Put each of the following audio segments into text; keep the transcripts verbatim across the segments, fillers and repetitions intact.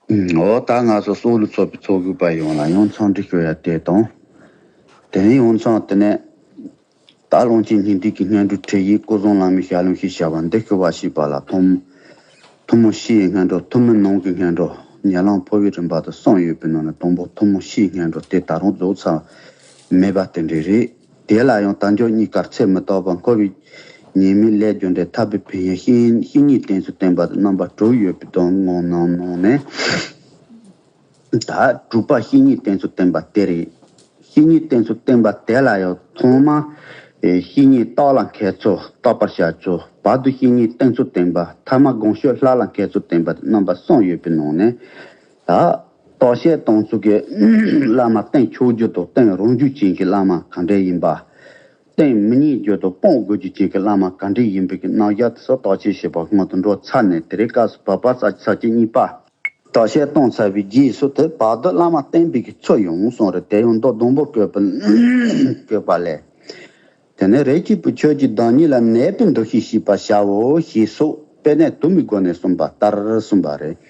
འོ་ད་ང་ཚོ་སོག་ལུ་ཚོགས་པའི་ཚོགས་དགོས་པ་ཡོང་ལ་ཡང་འཚམས་འདྲི་ཞུ་ཡ་དེ་དང་། དེ་ནས་ཡང་འཚམས་དེ་ནས་ད་ལོང་ཆེན་སྙིང་ཐིག་གི་སྔོན་འགྲོ་ཁྲིད་ཡིག་སྐུ་གསུང་བླ་མའི་ཞལ་ལུང་ཞེས་བྱ་བ་འདི་ཞུ་བ་ཞེས་པ་ལ་ཐོག་མ་ཐུན་མོང་སྤྱིའི་སྔོན་འགྲོ། ཐུན་མོང་ནང་གི་སྔོན་འགྲོ། ཉམས་ལེན་འཕོ་བའི་རིམ་པ་དང་གསུམ་ཡོད་པའི་ནང་ནས་དང་པོ་ཐུན་མོང་སྤྱིའི་སྔོན་འགྲོ་དེ་ད་རུང་རྫོགས་ཚར་མེད་པ་དེ་འདྲ་རེད། དེ་ལ་ཡང་དལ་འབྱོར་རྙེད་དཀའ་ཚེ་མི་རྟག་པ། འཁོར་བའི་ཉེས་དམིགས་ལས་རྒྱུ་འབྲས། ཐར་པའི་ཕན་ཡོན། བཤེས་བཤེས་གཉེན་བསྟེན་ཚུལ་བསྟན་པ་དང་རྣམ་པ་དྲུག་ཡོད་པའི་དོན་ངོ་ནང་ནང་ནས། ད་དྲུག་པ་བཤེས་གཉེན་བསྟེན་ཚུལ་བསྟན་པ་དེ་རེད། བཤེས་གཉེན་བསྟེན་ཚུལ་བསྟན་པ་དེ་ལ་ཡང་ཐོག་མ་ཨེ་བཤེས་གཉེན་བརྟག་ལ་མཁས་ཚུལ། བརྟག་པར་བྱ་ཚུལ། བར་དུ་བཤེས་གཉེན་བསྟེན་ཚུལ་བསྟན་པ། ཐ་མ་དགོངས་སྤྱོད་ལྷ་ལ་མཁས་ཚུལ་བསྟན་པ་རྣམ་པ་གསུམ་ཡོད་པའི་ནང་ནས། ད་བརྟག་དཔྱད་གཏོང་ཚུལ་གྱི་བླ་མ་བསྟེན་ཆོག་རྒྱུ་དང་བསྟེན་རུང་རྒྱུ་ཅན་གྱི་བླ་མ་ག་འདྲས་ཡིན་པ། བསྟེན་མི་ཉན་རྒྱུ་དང་སྤོང་དགོས་རྒྱུ་ཅན་གྱི་བླ་མ་ག་འདྲས་ཡིན་པའི་གི་རྣམ་གཞག་དེ་ཚོ་བརྟག་དཔྱད་བྱེད་པ་སྔོན་དུ་འགྲོ་ཚར་ནས། དེ་རིང་སྐབས་སུ་བབ་པ་ས་ས་བཅད་གཉིས་པ། བརྟག་དཔྱད་གཏོང་ཚར་བའི་རྗེས་སུ་དེ་བར་དུ་བླ་མ་བསྟེན་པའི་གི་ཚུལ་ཡང་གསུངས་རེད། དེ་ཡང་མདོ་སྡོང་པོ་བཀོད་པ་བཀོད་པ་ལས། དེ་ནས་རིགས་ཀྱི་བུ་ཁྱོད་ཀྱིས་བདག་ཉིད་ལ་གནས་པའི་འདུ་ཤེས་ཤེས་པར་བྱའོ་ཞེས་སོགས་དཔེ་གནད་དུ་མའི་སྒོ་ནས་གསུངས་པ་ལྟར་གསུངས་པ་རེད།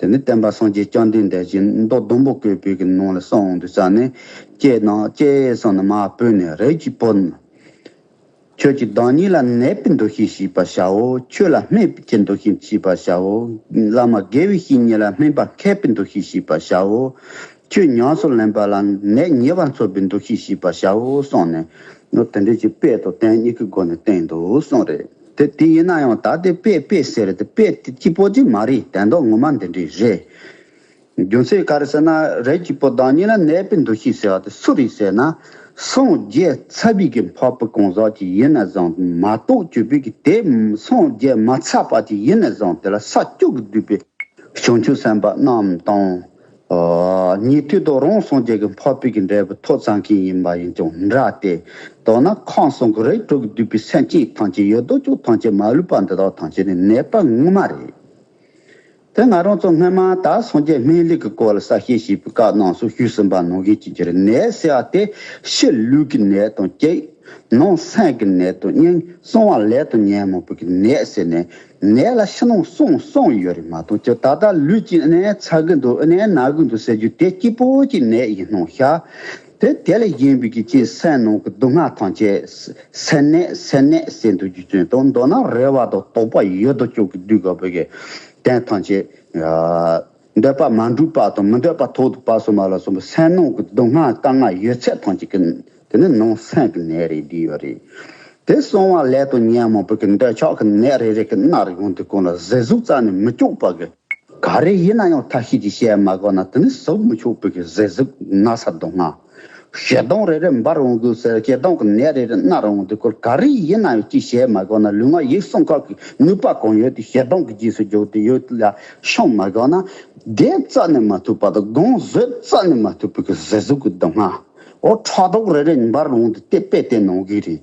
དེ་ནི་བསྟན་པ་སངས་རྒྱས་བཅོམ་ལྡན་འདས་ཀྱིས་མདོ་སྡོང་པོ་བཀོད་པའི་གི་ནང་ལ་གསུངས་འོང་དུས་ཙ་ནས། ཅེས་ནང་ཅེས་གསུངས་ནས་མར་བོད་ནས། རིགས་ཀྱི་བུ་ཁྱོད་ཀྱིས་བདག་ཉིད་ལ་གནས་པའི་འདུ་ཤེས་ཤེས་པར་བྱའོ། ཆོས་ལ་སྨད་པའི་འདུ་ཤེས་ཤེས་པར་བྱའོ། བླ་མ་དགེ་བའི་བཤེས་གཉེན་ལ་སྨད་པ་མཁས་པའི་འདུ་ཤེས་ཤེས་པར་བྱའོ། ཆོས་ཉམས་སུ་ལེན་པ་ལ་ནད་ཉེ་བར་འཚོ་བའི་འདུ་ཤེས་ཤེས་པར་བྱའོ་གསུངས་ནས། ནོ་དེ་འདྲའི་ཅིག་དཔེ་དང་དོན་གཉིས་ཀྱི་སྒོ་ནས་བསྟན་འདུག་གསུངས་རེད། དེ་དེ་ཡིན་ན་ཡང་ད་དེ་དཔེ་དཔེ་ཟེར་དེ་དཔེ་དེ་གཅིག་པོ་ཅིག་མ་རེད། དོན་དག་ངོ་མ་འདི་འདྲའི་རེད། རྒྱུ་མཚན་ག་རེ་ཟེར་ན། རིགས་ཀྱི་བུ་བདག་ཉིད་ལ་གནས་པའི་འདུ་ཤེས་ཟེར་བ་དེ་སུ་རེད་ཟེར་ན། སངས་རྒྱས་ཚར་བའི་གི་འཕགས་པའི་གང་ཟག་ཅིག་ཡིན་ན་བཟང་མ་གཏོགས་གྱུར་པའི་གི་དེ་སངས་རྒྱས་མ་ཚར་བ་ཅིག་ཡིན་ན་བཟང་དེ་ལ་ས་བཅུ་གིས་བསྡུས་པའི་བྱང་ཆུབ་སེམས་དཔའ་རྣམས་དང་། ཉན་ཐོས་དང་རང་སངས་རྒྱས་ཀྱི་འཕགས་པའི་གི་འབྲས་བུ་ཐོབ་ཚར་མཁན་ཡིན་པ་ཡིན་ཀྱང་འདྲ་སྟེ། མདོར་ན་ཁམས་གསུམ་གྱི་རིགས་དྲུག་གིས་བསྡུས་པའི་སེམས་ཅན་ཐམས་ཅད་ཡོད་དོ་ཅོག་ཐམས་ཅད་མ་ལུས་པ་འདི་དག་ཐམས་ཅད་ནི་ནད་པ་ངོ་མ་རེད། དེ་ང་རང་ཚོ་སྔོན་མ་ད་སངས་རྒྱས་སྨན་བླུགས་ཀྱི་སྐོར་ལ་གསལ་བཤད་བྱས་པའི་སྐབས་ནང་སུ་ཞུས་ཟིན་པ་ནང་བཞིན་གྱི་ཅིག་རེད། ནད་ཟེར་བ་དེ་ཕྱི་ལུས་ཀྱི་ནད་དང་གཅིག་ནང་སེམས་ཀྱི་ནད་དང་གཉིས། གསང་བ་ལས་དང་ཉོན་མོངས་པའི་གི་ནད་ཟེར་ནས། ནད་ལ་ཕྱི་ནང་གསང་གསུམ་ཡོད་རེད་མ་གཏོགས་ཀྱི་ད་ལྟ་ལུས་ཀྱི་ནད་ཚ་གི་འདུག་ནད་ན་གི་འདུག་ཟེར་རྒྱུ་དེ་གཅིག་པོ་གཅིག་ནད་ཡིན་སྣང་ཤག་དེ་དེ་ལ་གཞན་པའི་གི་ཅིག་སེམས་ནང་གི་སྡུག་བསྔལ་ཐམས་ཅད་སེམས་ནད་སེམས་ནད་ཟེར་འདུག་རྒྱུ་ཅན་དང་། མདོར་ན་རེ་བ་དང་དོགས་པ་ཡོད་དོ་ཅོག་གི་སྡུག་དགོས་པའི་གི་དོན་ཐམས་ཅད། འདོད་པ་མ་འགྲུབ་པ་དང་མི་འདོད་པ་ཐོག་ཏུ་བབས་སོང་བ་ལ་སོགས་པའི་སེམས་ནང་གི་སྡུག་བསྔལ་དཀའ་ངལ་ཡོད་ཚད་ཐམས་ཅད་ཀྱི་དེ་ནི་ནང་སེམས་ཀྱི་ནད་རེད་བསྡུས་ཡོད་རེད། དེ་གསང་བ་ལས་དང་ཉོན་མོངས་པའི་གི་འདོད་ཆགས་ཀྱི་ནད་རེ་རེ་གི་མནར་ཡོང་དུས་སྒང་ལ་ཟུག་གཟུགས་རྩ་ནས་མི་སྐྱོབ་པ་གི། ག་རེ་ཡིན་ན་ཡང་ཐབས་ཤེས་ཀྱིས་བྱས་མ་དགོས་ན་དེ་ནི་ཟུག་མི་ཆོག་པའི་གི་ཟུག་གཟུགས་ན་ཚ་སྡུག་བསྔལ། ཞེ་སྡང་རེ་རེ་འབར་འོང་དུས་ཟེར། ཞེ་སྡང་གི་ནད་རེ་རེ་མནར་འོང་དུས་སྐོར་ག་རེ་ཡིན་ན་ཡང་ཅིག་བྱས་མ་དགོས་ན། ལུས་ངག་ཡིད་གསུམ་ཀ་གི་ནུས་པ་གང་ཡོད་དེ་ཞེ་སྡང་གི་རྗེས་སུ་འཇུག་སྟེ་ཡོད་ལ་བཤང་མ་དགོས་ན། བདེ་རྩ་ནས་མ་ཐུབ་པ་དང་དགོངས་བཟོད་རྩ་ནས་མ་ཐུབ་པའི་གི་ཟུག་གཟུགས་ཀྱི་སྡུག་བསྔལ། འོ་ཕྲག་དོག་རེ་རེ་འབར་འོང་དུས་དེ་དཔེ་དེ་ནང་གི་རེད།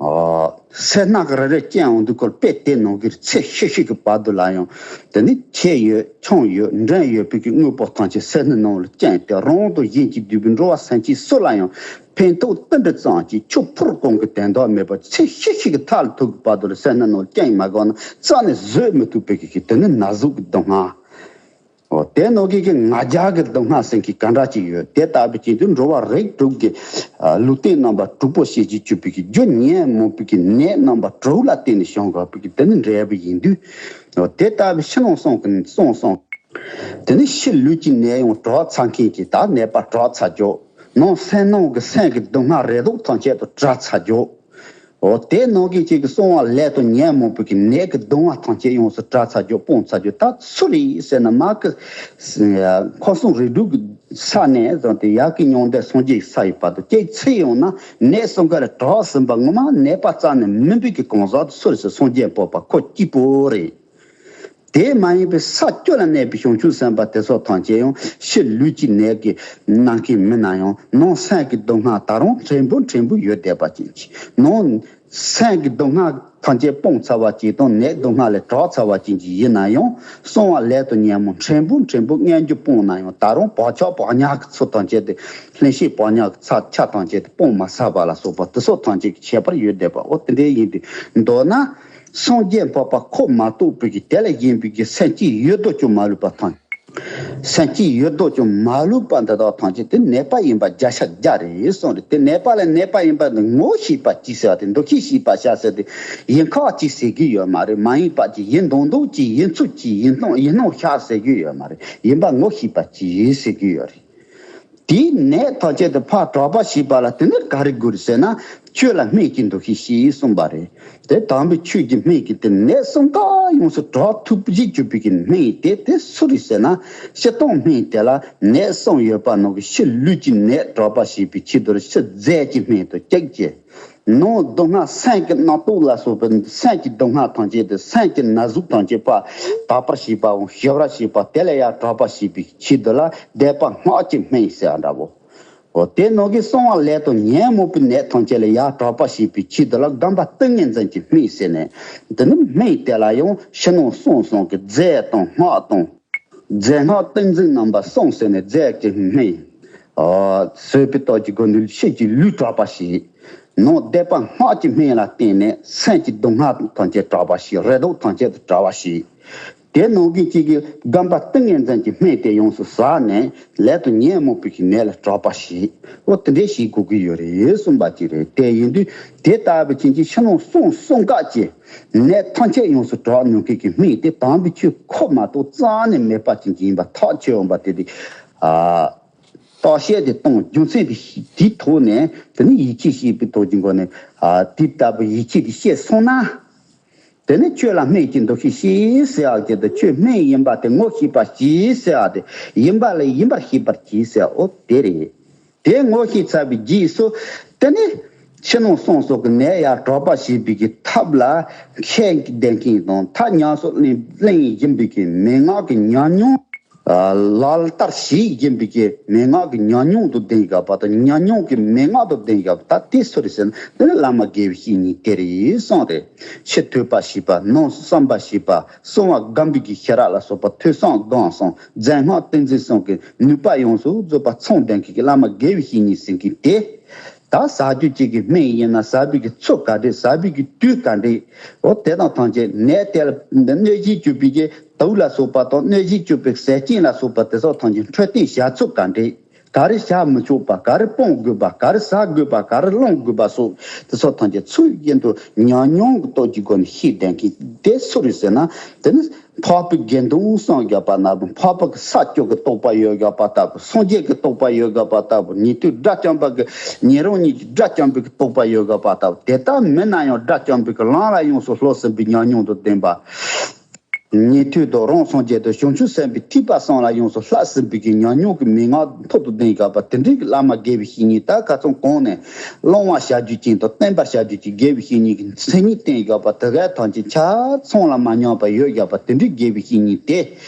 ཨ། སེར་སྣ་གི་རེ་རེ་སྐྱེ་འོང་དུས་སྐོར་དཔེ་དེ་ནང་གི་རེད། ཚེ་ཤི་ཤི་གི་བར་དུ་ལ་ཡང་དེ་ནི་ཆེ་ཡོད་ཆུང་ཡོད་འབྲིང་ཡོད་པའི་གི་དངོས་པོ་ཐམས་ཅད་སེར་སྣའི་ནང་ལ་སྐྱེས་ཏེ། རང་དང་གཞན་གྱི་བསྡུས་པའི་འགྲོ་བ་སེམས་ཅན་སུ་ལ་ཡང་ཕན་ཐོགས་ཏིལ་འབྲུ་ཙམ་གྱི་ཆུ་ཕུར་གང་གི་དོན་དག་མེད་པར་ཚེ་ཤི་ཤི་གི་མཐའ་ལ་ཐུག་གི་བར་དུ་ལ་སེར་སྣའི་ནང་ལ་སྐྱེ་མ་དགོས་ན་རྩ་ནས་བཟོད་མི་ཐུབ་པའི་གི་དེ་ནི་ན་ཟུག་གི་སྡུག་བསྔལ། འོ་དེ་ནང་གི་གི་ང་རྒྱལ་གྱི་སྡུག་བསྔལ་ཟེར་མཁན་ག་འདྲ་ཅིག་ཡོད། དེ་ལྟ་བུ་ཅིག་དུས་འགྲོ་བ་རིགས་དྲུག་གི་ལུས་རྟེན་རྣམ་པ་དྲུག་པོ་ཞེས་བྱ་གྱུར་པའི་གི་རྒྱུ་ཉོན་མོངས་པའི་གི་ནད་རྣམ་པ་དྲུག་ལ་བརྟེན་ནས་བྱུང་དགོས་པའི་གི་དེ་ནི་འབྲས་བུ་ཡིན་དུས། འོ་དེ་ལྟ་བུ་ཕྱི་ནང་གསང་གི་གསང་གསང་། དེ་ནི་ཕྱི་ལུས་ཀྱི་ནད་ཡང་དྲག་ཚར་མཁན་གྱི་ད་ནད་པ་དྲག་ཚར་རྒྱུ། ནང་སེམས་ནང་གི་སེམས་ཀྱི་སྡུག་བསྔལ་རེ་དོགས་ཐམས་ཅད་དུ་དྲག་ཚར་རྒྱུ། འོ་དེ་ནང་གི་གཅིག་གི་གསང་བ་ལས་དང་ཉོན་མོངས་པའི་གི་ནད་ཀྱི་སྡུག་བསྔལ་ཐམས་ཅད་ཡོངས་སུ་དྲག་ཚར་རྒྱུ་སྤངས་ཚར་རྒྱུ་ད་སུ་རེད་ཟེར་ན། མ་གི་འཁོར་གསུམ་རིགས་དྲུག་གི་ས་ནས་བཟུང་སྟེ་ཡར་གི་མྱང་འདས་སངས་རྒྱས་ས་ཡི་བར་དུ་གཅིག་ཚེ་ཡང་ན་ནད་གསུམ་ཀ་ལས་དྲག་ཟིན་པ་ངོ་མ་ནད་པ་རྩ་ནས་མིན་པའི་གི་གང་ཟག་དེ་སུ་རེད་ཟེར། སངས་རྒྱས་འཕགས་པ་ཁོ་གཅིག་པོ་རེད། དེ་མ་ཡིན་པའི་ས་བཅུ་ལ་གནས་པའི་བྱང་ཆུབ་སེམས་དཔའ་དེ་ཚོ་ཐམས་ཅད་ཡང་ཕྱི་ལུས་ཀྱི་ནད་ཀྱིས་མནར་མཁན་མིན་ན་ཡང་ནང་སེམས་ཀྱི་སྡུག་བསྔལ་ད་རུང་ཕྲན་བུ་ཕྲན་བུ་ཡོད་བསྡད་པ་ཅན་གྱི། ནང་སེམས་ཀྱི་སྡུག་བསྔལ་ཐམས་ཅད་སྤངས་ཚར་བ་ཅིག་དང་ནད་སྡུག་བསྔལ་ལས་དྲག་ཚར་བ་ཅན་གྱི་ཡིན་ན་ཡང་གསང་བ་ལས་དང་ཉོན་མོངས་ཕྲན་བུ་ཕྲན་བུ་མངོན་གྱུར་སྤངས་ན་ཡང་ད་རུང་བག་ཆགས་བག་ཉལ་གྱི་ཚུལ་ཐམས་ཅད་དེ། ལྷན་སྐྱེས་བག་ཉལ་གྱི་ཚ་ཆ་ཐམས་ཅད་དེ་སྤངས་མ་ཚར་བ་ལ་སོགས་པ་དེ་ཚོ་ཐམས་ཅད་ཀྱི་ཁྱད་པར་ཡོད་བསྡད་པ། འོ་དེ་འདྲའི་ཡིན་དུས་མདོར་ན། སངས་རྒྱས་འཕགས་པ་ཁོ་མ་གཏོགས་པའི་གི་དེ་ལས་གཞན་པའི་གི་སེམས་ཅན་ཡོད་དོ་ཅོག་མ་ལུས་པ་དང་། སེམས་ཀྱི་ཡོད་དོ་ཅུང་མ་ལུས་པ་འདི་དག་ཐམས་ཅད་དེ་ནད་པ་ཡིན་པ་བརྒྱ་ཆ་བརྒྱ་རེད་གསུངས་རེད། དེ་ནད་པ་ལ་ནད་པ་ཡིན་པ་འདི་ངོ་ཤེས་པ་གཅིག་ཟེར་བ་དེ། འདུ་ཤེས་ཤེས་པ་ཤ་ཟེར་དེ་ཡིན་ཁག་གཅིག་ཟེར་གི་ཡོད་མ་རེད། མ་ཡིན་པ་གཅིག་ཡིན་མདོག་མདོག་གཅིག་ཡིན་ཚུལ་གཅིག་ཡིན་སྣང་ཡིན་སྣང་ཤ་ཟེར་གི་ཡོད་མ་རེད། ཡིན་པ་ངོ་ཤེས་པ་གཅིག་ཟེར་གི་ཡོད་རེད། དེའི་ནད་ཐམས་ཅད་དེ་ཕར་དྲག་པ་བྱེད་པ་ལ་དེ་ནི་ག་རེ་དགོས་རེད་ཟེར་ན། ཆོས་ལ་སྨན་གྱི་འདུ་ཤེས་ཞེས་གསུངས་པ་རེད། དེ་དམ་པའི་ཆོས་ཀྱི་སྨན་གྱི་དེ་ནད་གསུམ་ཀ་ཡོངས་སུ་དྲག་ཐུབ་བྱེད་གྱུར་པའི་གི་སྨན་དེ་དེ་སུ་རེད་ཟེར་ན། སྤྱིར་བཏང་སྨན་དེ་ལ་ནད་གསུམ་ཡོད་པ་ནང་གི་ཕྱི་ལུས་ཀྱི་ནད་དྲག་པ་བྱེད་པའི་ཆེད་དུ་ཕྱི་རྫས་ཀྱི་སྨན་དུ་གཅིག་བྱས། ནང་སྡུག་བསྔལ་སེམས་ཀྱི་རྣམ་རྟོག་ལ་སོགས་པའི་སེམས་ཀྱི་སྡུག་བསྔལ་ཐམས་ཅད་དེ་སེམས་ཀྱི་ན་ཟུག་ཐམས་ཅད་པ་དག་པར་བྱེད་པའམ་ཞི་བར་བྱེད་པ་དེ་ལ་ཡང་དྲག་པ་བྱེད་པའི་ཆེད་དུ་ལ་བཟླས་པ་སྔགས་ཀྱི་སྨན་ཟེར་བ་འདྲ་བོ། འོ་དེ་ནང་གི་གསང་བ་ལས་དང་ཉོན་མོངས་པའི་ནད་ཐམས་ཅད་ལ་ཡང་དྲག་པ་བྱེད་པའི་ཆེད་དུ་ལ་སྒོམ་པ་ཏིང་ངེ་འཛིན་གྱི་སྨན་ཟེར་ནས། དེ་ནི་སྨན་དེ་ལ་ཡང་ཕྱི་ནང་གསང་གསུམ་གྱི་རྫས་དང་སྔགས་དང་། རྫས་སྔགས་ཏིང་འཛིན་རྣམ་པ་གསུམ་ཟེར་ནས་རྫས་ཀྱི་སྨན། ཨ་བཟོད་པའི་སྟོབས་ཀྱི་སྒོ་ནས་ཕྱི་གི་ལུས་དྲག་པ་བྱེད། ནང་བཟླས་པ་སྔགས་ཀྱི་སྨན་ལ་བརྟེན་ནས་སེམས་ཀྱི་སྡུག་བསྔལ་ཐམས་ཅད་དྲག་པ་བྱེད། རེ་དོགས་ཐམས་ཅད་དྲག་པ་བྱེད། དེ་ནང་གི་གཅིག་གི་སྒོམ་པ་ཏིང་ངེ་འཛིན་གྱི་སྨན་དེ་ཡོངས་སུ་ཟ་ནས་ལས་དང་ཉོན་མོངས་པའི་གི་ནད་ལ་དྲག་པ་བྱེད། འོ་དེ་འདྲས་ཞིག་དགོས་ཀྱི་ཡོད་རེད་གསུངས་པ་ཅིག་རེད། དེ་ཡིན་དུས་དེ་ལྟ་བུ་ཅན་གྱི་ཕྱི་ནང་གསང་གསུམ་ཀ་གྱི་ནད་ཐམས་ཅད་ཡོངས་སུ་དྲག་ནུས་མཁན་གྱི་སྨན་དེ་དམ་པའི་ཆོས་ཁོ་མ་གཏོགས་རྩ་ནས་མེད་པ་ཅན་གྱི་ཡིན་པ་ཐག་ཆོད་འོང་པ་དེ་དེ། ཨ་བརྟག་དཔྱད་དེ་གཏོང་རྒྱུ་མཚན་དེ་དེའི་ཐོག་ནས་དེ་ནི་ཡིད་ཆེས་བྱེད་པའི་ཐོག་གི་སྒོ་ནས། ཨ་དེ་ལྟ་བུ་ཡིད་ཆེས་དེ་བཤད་སོང་ན། དེ་ནི་ཆོས་ལ་སྨན་གྱི་འདུ་ཤེས་ཞེས་ཟེར་བ་དེ་དང་ཆོས་སྨན་ཡིན་པ་དེ་ངོ་ཤེས་པ་ཞེས་ཟེར་བ་དེ་ཡིན་པ་ལ་ཡིན་པར་ཤེས་པར་གྱིས་ཟེར། འོ་དེ་རེད། དེ་ངོ་ཤེས་ཚར་བའི་རྗེས་སུ་དེ་ནི་ཕྱི་ནང་གསང་གསུམ་གྱི་ནད་ཡང་དྲག་པ་བྱེད་པའི་གི་ཐབས་ལ་མཁས་ལྡན་མཁན་དང་ཐག་ཉམས་སུ་ལེན་ལེན་བཞིན་པའི་གི་མན་ངག་གི་ཉམས་མྱོང་། ལག་བསྟར་བྱེད་བཞིན་པའི་གི་མན་ངག་གི་ཉམས་མྱོང་དུ་ལྡན་དགོས་པ་དང་ཉམས་མྱོང་གི་མན་ངག་ཏུ་ལྡན་དགོས་པ་ད་དེ་སུ་རེད་ཟེར་ན་དེ་ནི་བླ་མ་དགེ་བའི་བཤེས་གཉེན་དེ་རེད་གསུངས་རེད། ཕྱི་ཐོས་པ་ཞེས་པ་ནང་བསམ་པ་ཞེས་པ་གསང་བ་སྒོམ་པའི་གི་ཤེས་རབ་ལ་སོགས་པ་ཐོས་བསམ་སྒོམ་གསུམ་རྫས་སྔགས་ཏིང་འཛིན་གསུམ་གྱི་ནུས་པ་ཡོངས་སུ་རྫོགས་པ་ཚང་ལྡན་མཁན་གྱི་བླ་མ་དགེ་བའི་བཤེས་གཉེན་ཟེར་མཁན་དེ། ད་ཟ་རྒྱུ་གཅིག་གི་སྨན་ཡིན་ན་ཟ་བའི་གི་ཚོད་ག་འདྲས་ཟ་བའི་གི་དུས་ག་འདྲས། འོ་དེ་དང་ཐམས་ཅད་ནད་དེ་ལ་གནོད་གཞི་བཅུག་པའི་གི་དུག་ལ་སོགས་པ་དང་གནོད་གཞི་བཅུག་པའི་ཟས་སྐྱོན་ལ་སོགས་པ་དེ་ཚོ་ཐམས་ཅད་འཕྲོད་བསྟེན་བྱ་ཚུལ་ག་འདྲས། ག་རེ་བྱ་མི་ཆོག་པ། ག་རེ་སྤོང་དགོས་པ། ག་རེ་ཟ་དགོས་པ། ག་རེ་བླང་དགོས་པ་སོགས་དེ་ཚོ་ཐམས་ཅད་ཚུལ་བཞིན་དུ་ཉམས་མྱོང་གི་སྟོབས་ཀྱི་སྒོ་ནས་ཤེས་ལྡན་མཁན་དེ་སུ་རེད་ཟེར་ན། དེ་ནི་འཕགས་པའི་དགེ་འདུན་གསུམ་ཡོད་པ་ན་འཕགས་པ་གི་ས་བཅུ་གི་རྟོགས་པ་ཡོད་ཡོད་པ་ལྟ་བུ། སངས་རྒྱས་ཀྱི་རྟོགས་པ་ཡོད་ཡོད་པ་ལྟ་བུ། ཉན་ཐོས་དགྲ་བཅོམ་པ་གི་ཉན་རང་ཉིད་ཀྱི་དགྲ་བཅོམ་པའི་གི་རྟོགས་པ་ཡོད་ཡོད་པ་ལྟ་བུ། དེ་ལྟ་མིན་ན་ཡང་དགྲ་བཅོམ་པའི་གི་ལམ་ལ་ཡོངས་སུ་སློབ་ཟིན་པའི་ཉམས་མྱོང་དང་ལྡན་པ། ཉན་ཐོས་དང་རང་སངས་རྒྱས་དང་བྱང་ཆུབ་སེམས་དཔའི་ཐེག་པ་གསུམ་ལ་ཡོངས་སུ་བསླབས་ཟིན་པའི་གི་ཉམས་མྱོང་གི་མན་ངག་མཐོ་རུ་ལྡན་ཡོད་པ་དེ་འདྲའི་གི་བླ་མ་དགེ་བའི་བཤེས་གཉེན་ད་ཁ་ཚང་གོང་ནས་བླང་བར་བྱ་རྒྱུ་ཅན་དང་བསྟེན་པར་བྱ་རྒྱུ་ཅན་དགེ་བའི་བཤེས་གཉེན་གྱི་མཚན་ཉིད་བསྟན་ཡོད་པ་དེ་གའི་ཐམས་ཅད་ཆ་ཚང་ལ་མ་ཉམས་པ་ཡོད་ཡོད་པ་དེ་འདྲའི་དགེ་བའི་བཤེས་གཉེན་དེ་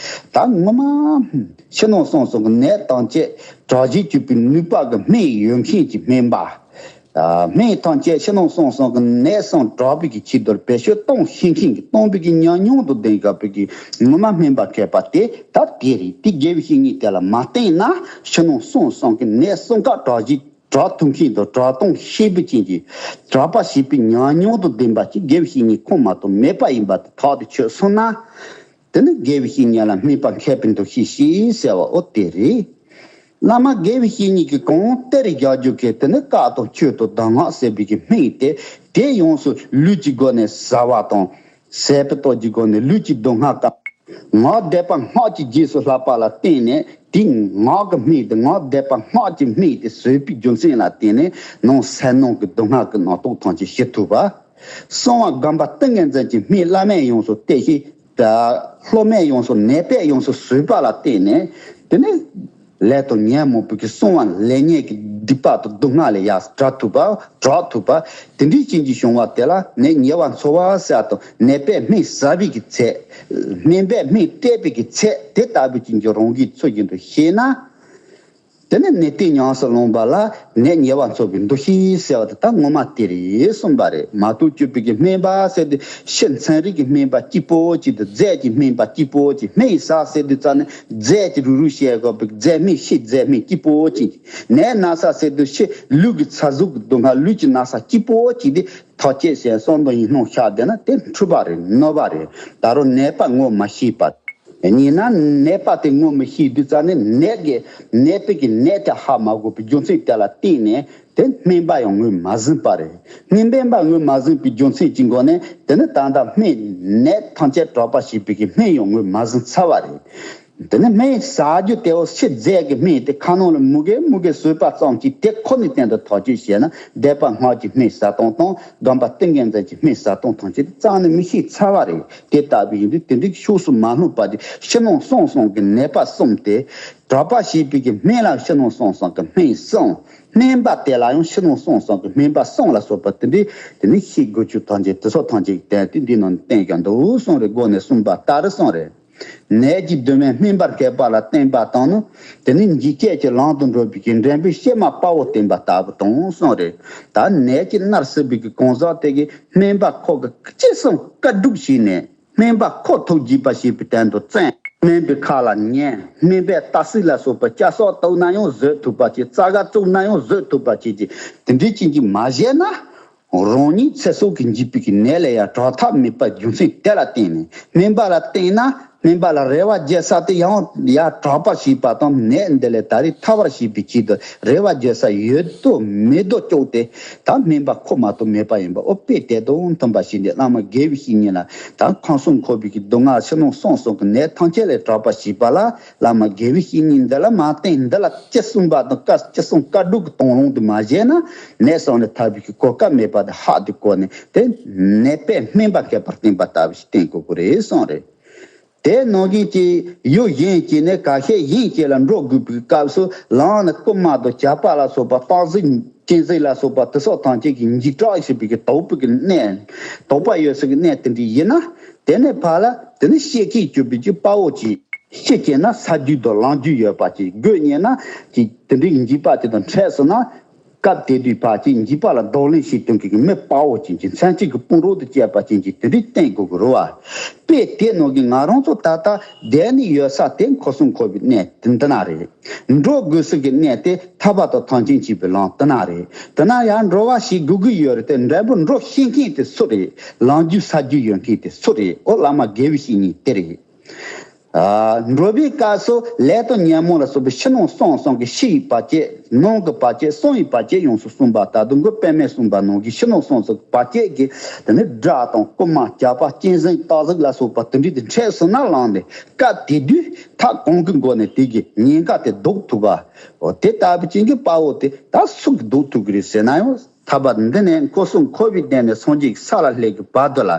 ད་ངོ་མ་ཕྱི་ནང་གསང་གསུམ་གྱི་ནད་ཐམས་ཅད་དྲག་བྱེད་གཅོད་པའི་ནུས་པ་གི་སྨན་ཡོད་མཁན་གྱི་སྨན་པ། ཨ་སྨན་ཐམས་ཅད་ཕྱི་ནང་གསང་གསུམ་གྱི་ནད་གསུམ་དྲག་པའི་གི་ཆེད་དུ་བེད་སྤྱོད་གཏོང་ཤེས་མཁན་གྱི་སྟོང་པའི་གི་ཉམས་མྱོང་དང་ལྡན་དགོས་པའི་གི་ངོ་མ་སྨན་པ་མཁས་པ་དེ་ད་དེ་རེད། དེ་དགེ་བའི་བཤེས་གཉེན་དེ་ལ་མ་བསྟེན་ན་ཕྱི་ནང་གསང་གསུམ་གྱི་ནད་གསུམ་ཀ་དྲག་བྱེད་དྲག་ཐུབ་མཁན་དང་དྲག་གཏོང་ཤེས་པའི་ཅན་གྱི་དྲག་པ་བྱེད་པའི་ཉམས་མྱོང་དང་ལྡན་པ་ཅིག་དགེ་བའི་བཤེས་གཉེན་ཁོ་མ་གཏོགས་མེད་པ་ཡིན་པ་དེ་ཐག་ཏུ་ཆོད་སོང་ན། དེ་ནི་དགེ་བའི་བཤེས་གཉེན་ལ་སྨན་པ་མཁས་པའི་འདུ་ཤེས་ཞེས་ཟེར་བ་འོ་དེ་རེད། བླ་མ་དགེ་བའི་བཤེས་གཉེན་གྱི་གོང་གཏེར་རྒྱག་རྒྱུ་གལ་དེ་ནི་བཀའ་དང་ཆོས་དང་གདམས་ངག་ཟེར་བའི་གི་སྨན་དེ་དེ་ཡོངས་སུ་ལུས་ཀྱི་སྒོ་ནས་ཟ་བ་དང་། ཟས་པའི་སྟོབས་ཀྱི་སྒོ་ནས་ལུས་ཀྱི་སྡུག་བསྔལ་དང་། ངག་བཟླས་པ་སྔགས་ཀྱི་རྗེས་སུ་བསླབ་པ་ལ་བརྟེན་ནས་དེ་ངག་གི་སྨན་དེ་ངག་བཟླས་པ་སྔགས་ཀྱི་སྨན་དེ་ཟོས་པའི་རྒྱུ་མཚན་ལ་བརྟེན་ནས་ནང་སེམས་ནང་གི་སྡུག་བསྔལ་གྱི་རྣམ་རྟོག་ཐམས་ཅད་ཞི་ཐུབ་པ། གསང་བ་སྒོམ་པ་ཏིང་ངེ་འཛིན་གྱི་སྨན་བླ་མས་ཡོངས་སུ་གཏད་ཞིང་། ད་སློབ་མས་ཡོངས་སུ་ནད་པས་ཡོངས་སུ་ཟོས་པ་ལ་བརྟེན་ནས་དེ་ནས་ལས་དང་ཉོན་མོངས་པའི་གི་གསང་བ་ལས་ཉོན་གྱི་སྡིག་པ་དང་སྡུག་བསྔལ་ལས་ཡར་དྲག་ཐུབ་པ་དྲག་ཐུབ་པ་དེ་འདྲའི་ཅན་གྱི་བྱུང་བ་དེ་ལ་ནད་ཉེ་བར་འཚོ་བ་ཟེར་དང་ནད་པས་སྨན་ཟ་བའི་གི་ཚད། སྨན་པས་སྨན་གཏད་པའི་གི་ཚད་དེ་ལྟ་བུ་ཅན་གྱི་རང་གི་ཚུལ་བཞིན་དུ་ཤེས་ན། དེ་ནས་ནད་དེ་ཉམས་སུ་བླངས་པ་ལ་ནད་ཉེ་བར་འཚོ་བའི་འདུ་ཤེས་ཟེར་བ་དེ་ད་ངོ་མ་དེ་རེད་གསུངས་པ་རེད། མ་ཐུག་གཅོད་པའི་གི་སྨན་པ་ཟེར་དུས་ཕྱི་མཚན་རིག་གི་སྨན་པ་གཅིག་པོ་གཅིག་དང་རྫས་ཀྱི་སྨན་པ་གཅིག་པོ་གཅིག་སྨན་ཟ་ཟེར་དུས་རྩ་ནས་རྫས་ཀྱི་རུ་རུ་བཤད་དགོས་པའི་རྫས་སྨན་ཕྱི་རྫས་སྨན་གཅིག་པོ་གཅིག་ནད་ན་ཚ་ཟེར་དུས་ཕྱི་ལུས་ཀྱི་ཚ་གཟུགས་ཀྱི་སྡུག་བསྔལ་ལུས་ཀྱི་ན་ཚ་གཅིག་པོ་གཅིག་དེ་ཐག་བཅད་ཟེར་བསམ་དང་ཡིད་སྣང་ཤར་བསྡད་ན་དེ་འཁྲུལ་པ་རེད། གནོད་པ་རེད། ད་རུང་ནད་པ་ངོ་མ་ཤེས་པ། ཡིན་ན་ནད་པ་དེ་ངོ་མི་ཤེས་དུས་ཙང་ནས་ནད་ཀྱི་ནད་པའི་གི་ནད་དེ་ཧ་མ་གོ་བའི་རྒྱུ་མཚན་དེ་ལ་བརྟེན་ནས་དེ་སྨན་པ་ཡང་ངོས་མ་ཟིན་པ་རེད། སྨན་པ་ངོས་མ་ཟིན་པའི་རྒྱུ་མཚན་གྱི་སྒོ་ནས་དེ་ནི་ད་ལྟ་སྨན་ནད་ཐམས་ཅད་དྲག་པ་བྱེད་པའི་གི་སྨན་ཡང་ངོས་མ་ཟིན་ཚར་བ་རེད། དེ་ནི་སྨན་ཟ་རྒྱུ་དེ་འོ་ཕྱི་རྫས་ཀྱི་སྨན་དེ་ཁ་ནང་ལ་མུ་གེ་མུ་གེ་ཟོས་པ་ཙམ་གྱིས་དེ་ཁོ་ནས་གཏན་དུ་ཐག་གཅོད་བྱས་ན་སྡིག་པ་སྔགས་ཀྱི་སྨན་ཟ་སྟངས་དང་སྡོམ་པ་ཏིང་ངེ་འཛིན་གྱི་སྨན་ཟ་སྟངས་ཐམས་ཅད་དེ་རྩ་ནས་མི་ཤེས་ཚར་བ་རེད། དེ་ལྟ་བུ་ཡིན་དུས་དེ་འདྲའི་ཕྱོགས་སུ་མ་ལྷུང་པ་དེ་ཕྱི་ནང་གསང་གསུམ་གྱི་ནད་པ་གསུམ་སྟེ། དྲག་པ་བྱེད་པའི་གི་སྨན་ལ་ཕྱི་ནང་གསང་གསུམ་གྱི་སྨན་གསུམ། སྨན་པ་དེ་ལ་ཡང་ཕྱི་ནང་གསང་གསུམ་གྱི་སྨན་པ་གསུམ་ལ་སོགས་པ་དེ་འདྲའི་དེ་ནི་ཤེས་དགོས་རྒྱུ་ཐམས་ཅད་དེ་སོགས་ཐམས་ཅད་ཀྱི་དོན་དེ་འདི་ནང་བསྟན་ཀྱང་འདུག་གསུངས་རེད། སྒོ་ནས་གསུངས་པ་ལྟར་གསུངས་རེད། ནད་ཀྱི་སྡུག་བསྔལ་སྨན་པར་མཁས་པ་ལ་བསྟན་པ་དང་ནི། དེ་ནི་འཇིགས་བྱེད་ཀྱི་ལམ་དུ་འགྲོ་བའི་གི་འདྲེན་པའི་གཤེད་མ་དཔའ་བོ་བསྟན་པ་ལྟ་བུ་དང་གསུངས་རེད། ད་ནད་ཀྱིས་མནར་སྲིད་པའི་གི་གང་ཟག་དེ་གིས་སྨན་པ་ཁོ་གི་ཅི་གསུང་བཀའ་སྒྲུབ་བྱས་ནས། སྨན་པ་ཁོ་ཐུགས་དགྱེས་པ་བྱེད་པའི་དོན་དུ་བཙན། སྨན་པའི་ཁ་ལ་ཉན། སྨན་པས་ལྟ་སྲིད་ལ་སོགས་པའི་སྐྱ་སོགས་གཏུབ་ན་ཡང་བཟོད་ཐུབ་པ་བྱེད། རྩ་སྒ་བཙུགས་ན་ཡང་བཟོད་ཐུབ་པ་བྱེད་ཀྱི་དེ་འདྲའི་ཅན་གྱིས་མ་བྱས་ན། རང་ཉིད་ཚེ་སྲོག་གི་འཇིག་པའི་གི་ནད་ལས་ཡང་དྲག་ཐབས་མེད་པ་རྒྱུ་མཚན་དེ་ལ་བརྟེན་ནས་སྨན་པ་ལ་བརྟེན་ན། སྨན་པ་ལ་རེ་བ་རྒྱག་ས་དེ་ཡང་ཡང་དྲག་པར་བྱེད་པ་དང་ནད་འདི་ལས་ད་རེས་ཐར་བར་བྱེད་པའི་ཆེད་དུ་རེ་བ་རྒྱག་ས་ཡོད་དོ་མེད་དོ་ཅོག་སྟེ། ད་སྨན་པ་ཁོ་མ་གཏོགས་མེད་པ་ཡིན་པ་འོ་དཔེ་དེ་དང་མཐུན་པ་ཞིག་འདི་བླ་མ་དགེ་བའི་བཤེས་གཉེན་ལ་ད་ཁམས་གསུམ་འཁོར་བའི་གི་སྡུག་བསྔལ་ཕྱི་ནང་གསང་གསུམ་གྱི་ནད་ཐམས་ཅད་ལས་དྲག་པར་བྱེད་པ་ལ། བླ་མ་དགེ་བའི་བཤེས་གཉེན་འདི་ལ་མ་བརྟེན་འདི་ལ་ཅི་གསུངས་པ་དང་བཀའ་ཅི་གསུང་བཀའ་སྒྲུབ་ཀྱི་དང་བླངས་དུ་མ་བྱས་ན་ནད་གསང་ནས་ཐར་བའི་གི་གོ་སྐབས་མེད་པ་དེ་ཧ་དེ་གོ་ནས་དེ་ནད་པས་སྨན་པ་མཁས་པར་བསྟེན་པ་ལྟ་བུ་ཞིག་བསྟེན་དགོས་ཀྱི་རེད་གསུངས་རེད། དེ་ནང་བཞིན་གྱི་ཡུལ་གཞན་གྱི་ནས་ཁ་ཤས་གཞན་གྱི་ལ་འགྲོ་དགོས་པའི་སྐབས་སུ་ལམ་ནས་རྐུན་མ་དང་ཇག་པ་ལ་སོགས་པ་སྟག་གཟིག་གཅན་གཟིག་ལ་སོགས་པ་དེ་སོགས་ཐམས་ཅད་ཀྱིས་འཇིགས་སྐྲག་བྱེད་པའི་གི་དོགས་པའི་གི་གནས་དོགས་པ་ཡོད་སའི་གི་གནས་དེ་འདྲ་ཡིན་ན་དེ་ནས་ཕར་ལ་དེ་ནི་ཤེད་ཀྱིས་གྱུར་པའི་གི་དཔའ་བོ་ཅིག་ཤི་སྐྱེས་ན་ས་རྒྱུས་དང་ལམ་རྒྱུས་ཡོད་པ་ཅིག་དགོས་ཉེ་ན་ཅིག་དེ་འདྲའི་འཇིགས་པ་དེ་དང་འཕྲད་སོང་ན། སྐབས་དེ་དུས་ཕར་ཅིག་འཇིགས་པ་ལ་གདོང་ལེན་བྱེད་ཐུབ་མཁན་གྱི་མི་དཔའ་བོ་ཅན་གྱི་མཚན་གཅིག་གི་དཔུང་རོགས་དང་བཅས་པ་ཅན་གྱི་དེ་འདྲའི་བསྟེན་དགོས་ཀྱི་རེད་བ། དཔེ་དེ་ནང་གི་ང་རང་ཚོ་ད་ལྟ་བསྡད་ནས་ཡོད་ས་དེ་ཁམས་གསུམ་འཁོར་བའི་གནས་དེ་འདི་ན་རེད། འགྲོ་དགོས་ས་གི་གནས་དེ་ཐར་པ་དང་ཐམས་ཅད་མཁྱེན་པའི་ལམ་དེ་ན་རེད། དེ་ན་ཡང་འགྲོ་བ་ཞིག་དགོས་ཀྱི་ཡོད་རེད་དེ་འབྲས་བུ་འགྲོ་ཤེས་མཁན་དེ་སུ་རེད། ལམ་རྒྱུས་ས་རྒྱུས་ཡོད་མཁན་དེ་སུ་རེད། ཨོ་བླ་མ་དགེ་བའི་བཤེས་གཉེན་དེ་རེད། ཨ། འགྲོ་བའི་སྐབས་སུ་ལས་དང་ཉོན་མོངས་ལ་སོགས་པའི་ཕྱི་ནང་གསང་གསུམ་གྱི་ཕྱི་ཡི་བར་ཆད་ནང་གི་བར་ཆད་གསང་བའི་བར་ཆད་ཡོངས་སུ་གསུངས་པ་ལྟར་དུ་མགོན་པདྨས་གསུངས་པ་ནང་གི་ཕྱི་ནང་གསང་གསུམ་གྱི་བར་ཆད་ཀྱི་དེ་ནི་དགྲ་དང་རྐུན་མ་ཇག་པ་གཅན་གཟན་སྟག་གཟིག་ལ་སོགས་པ་དེ་འདྲའི་དེ་འཕྲད་སོང་ན་ལངས་ནས་སྐབས་དེ་དུས་ཐབས་གང་གི་སྒོ་ནས་དེ་གི་ཉེན་ཁ་དེ་ཟློག་ཐུབ་པ། འོ་དེ་ལྟ་བུ་ཅན་གྱི་དཔའ་བོ་དེ་ད་སུ་གིས་ཟློག་ཐུབ་ཀྱི་རེད་ཟེར་ན་ཡང་། ཐར་པ་འདི་ནས་ཁམས་གསུམ་འཁོར་བའི་གནས་ནས་སངས་རྒྱས་ཀྱི་ས་ལ་སླེབས་ཀྱི་བར་དུ་ལ།